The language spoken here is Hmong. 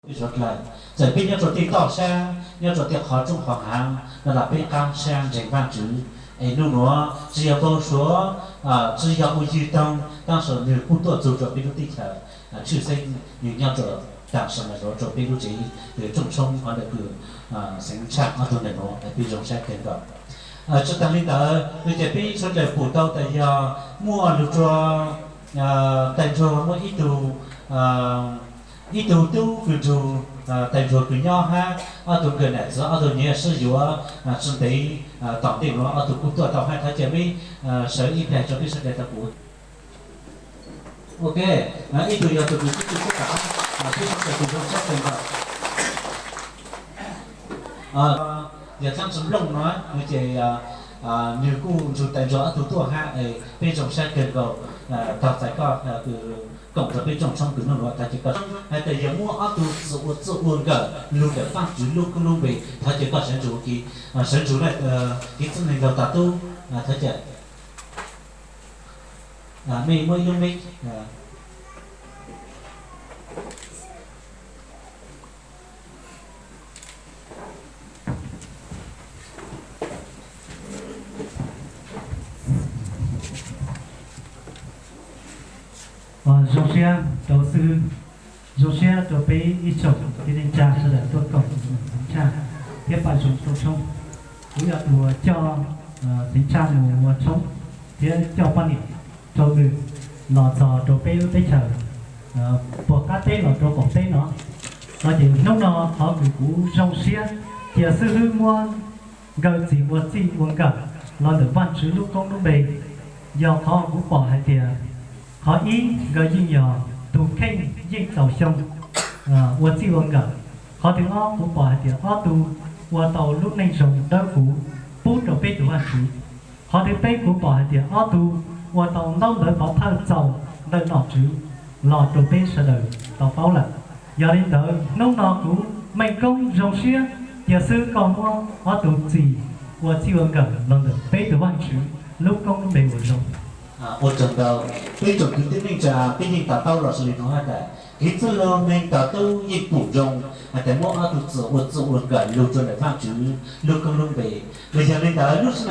Peb suav dlawg, txawm peb nyob rua tej toj sab, nyob rua tej qhov tsoob qhov haav no los peb qaab sab ntseeg Vaajtswv. Es nub nuav tsi yog npau suav, tsi yog ua ywg toog, tab sis nwg kuj tuaj txug rua peb lub teb chaws, tshwj xeeb nwg nyob rua taag sim nuav rua peb lub tsev kws rooj tshoob hov ntawm kws xeev tshaj ob tug ntawm nuav, peb zoo sab kawg nkaus. Tsi taag le ntawd, nwg ces peb suav dlawg pum tau tas yog muaj lug rua Tais Ntsuag muaj ib tug, ib tug tub kws nrug Tais Ntsuag kws nyob hab ob tug nkawm nam txiv ob tug nyiam sib yuav tsi ntev tom ntej nuav, ob tug kuj tuaj tau hab. Thov caw peb sawv ib plag rua peb suav dlawg tau pum. Ok, ib tug yog tug kws tub tub sab tom, peb suav dlawg tug zoo sab kawg nkaus. Yog Txaab Tsi Nplooj no, nwg ces nwg kuj nrug Tais Ntsuag ob tug tuaj hab, peb zoo sab kawg nkaus. Tau txais koj kws koom rua peb rooj tshoob kws nub nuav, thov caw koj hais tas yog muaj ob tug txwm ua txuj ua nkawm lug ntawm Vaajtswv lub koob lub npe, thov caw koj sawv ntsug, sawv ntsug na, kev txwj neeg laug tas tub, thov caw. Mej muab ib lub mic. Zoo siab rau xib hwb, zoo siab rau peb ib tsoom tib neej tsa sawv daws tuaj koom xeev tshaj thiab pab zoo rooj tshoob. Kuv yog tus uas coj xeev tshaj mus ua tshoob thiab coj poj niam rau nws los txog rau peb lub teb chaws puag qab teb los rau qaum teb no. No ces hnub no qhov kws kuv zoo siab cia xib hwb muab nkawd txis ua txij ua nkawm los ntawm Vaajtswv lub koob lub npe, yog qhov kuv pom hais tias qhov ib nkawd yeej yog tug kheej yeej txaus xyoo ua txij ua nkawm. Qhov thib ob kuv pom hais tias ob tug ua tau lub neej zoo dawb huv pub rau peb tus Vaajtswv. Qhov thib peb kuv pom hais tias ob tug ua tau ntaub ntawv pov thawj txaus ntawm nom tswv los rau peb sawv daws tau paub lawm. Yog li ntawd hnub no kuv Meej Koob zoo siab cia xib hwb koj muab ob tug txis ua txij ua nkawm los ntawm peb tus Vaajtswv lub koob lub npe uas zoo. Ua tsaug ntau, peb tsoom kwv tij neej tsa, peb yeej to taub los sis li nuav hab tas kev txwj laug neeg tas tub yeej pum zoo hais tas muab ob tug txwm ua txij ua nkawm lug rua ntawm Vaajtswv lub koob lub npe. Los yog li ntawd lub sij hawm